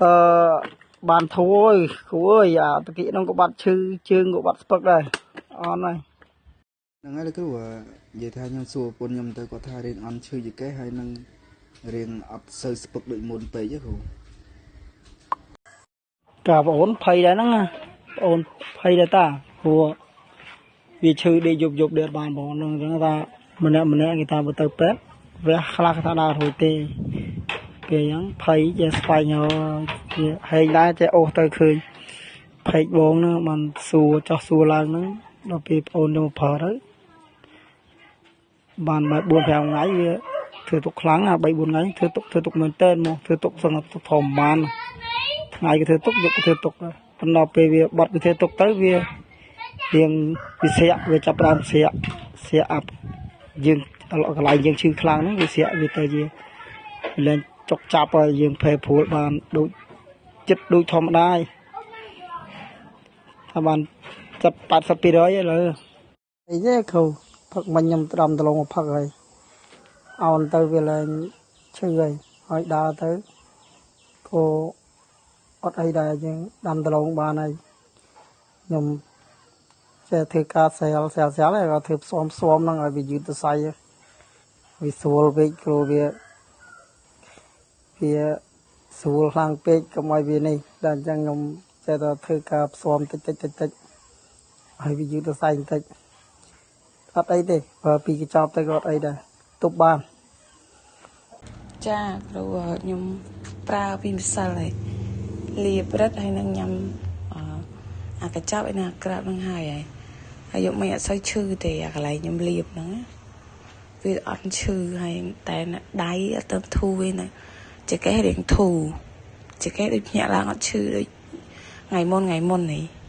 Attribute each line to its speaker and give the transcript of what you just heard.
Speaker 1: អឺបានធូរអើយគ្រូអើយអាតាគៀកហ្នឹងក៏បាត់ឈឺជើងក៏បាត់ស្ពឹកដែរអន់ហើយ។
Speaker 2: ហ្នឹងហើយលោកគ្រូនិយាយថាខ្ញុំសួរប្រពន្ធខ្ញុំទៅគាត់ថារៀងអន់ឈឺចង្កេះហើយនឹងរៀងអត់សូវស្ពឹកដូចមុនពេកទេគ្រូ។
Speaker 1: កាបងអូនភ័យដែរហ្នឹងណាបងអូនភ័យដែរតាព្រោះវាឈឺដេកយប់យប់ដេកបានបងហ្នឹងអញ្ចឹងថាម្នាក់ម្នាក់គេថាបើទៅពេទ្យវះខ្លះគេថាដើររួចទេពេលអញ្ចឹងភ័យជាស្វែងរកជាហែងដែរចេះអូសទៅឃើញភ័យបងហ្នឹងបានសួរចោះសួរឡើងហ្នឹងដល់ពេលបងអូនយកមកប្រើទៅបានបែប4 5ថ្ងៃវាធ្វើទុកខ្លាំងអា3 4ថ្ងៃធ្វើទុកធ្វើទុកមែនតើមកធ្វើទុកសឹងទុកធម្មតាថ្ងៃក៏ធ្វើទុកយប់ក៏ធ្វើទុកដែរប៉ុន្តែពេលវាបាត់វាធ្វើទុកទៅវារៀងវាស្រាក់វាចាប់ផ្ដើមស្រាក់ស្រាក់អាប់យើងកន្លែងយើងឈឺខ្លាំងហ្នឹងវាស្រាក់វាទៅជាវាលែងចុកចាប់ឲ្យយើងភេព្រួលបានដូចចិត្តដូចធម្មតាហើយថាបានចាប់80%ឥឡូវអីទេគ្រូផឹកមិញខ្ញុំត្រាំដលងមកផឹកហើយអោនទៅវាលែងឈឺហើយហើយដើរទៅក៏អត់អីដែរយើងដាំដលងបានហើយខ្ញុំចេះធ្វើការសែលសែលសែលហើយក៏ធ្វើផ្សំផ្សំហ្នឹងឲ្យវាយឺតសរសៃវាស្រួលពេកគ្រូវាវាស្រួលខ្លាំងពេកកុំឲ្យវានេះដល់អញ្ចឹងខ្ញុំចេះតែធ្វើការផ្សំតិចតិចតិចតិចឲ្យវាយឺតសរសៃបន្តិចអត់អីទេបើពីកញ្ចប់ទៅក៏អត់អីដែរទប់បាន។
Speaker 3: ចាគ្រូខ្ញុំប្រើពីម្សិលហើយលាបរិតហើយនឹងញ៉ាំអាកញ្ចប់ឯណាក្រាប់នឹងហើយហើយហើយយកមិនអត់សូវឈឺទេអាកន្លែងខ្ញុំលាបហ្នឹងវាអត់ឈឺហើយតែដៃអត់ទៅធូរទេណាចង្កេះរៀងធូរចង្កេះដូចភ្ញាក់ឡើងអត់ឈឺដូចថ្ងៃមុនថ្ងៃមុននេះ។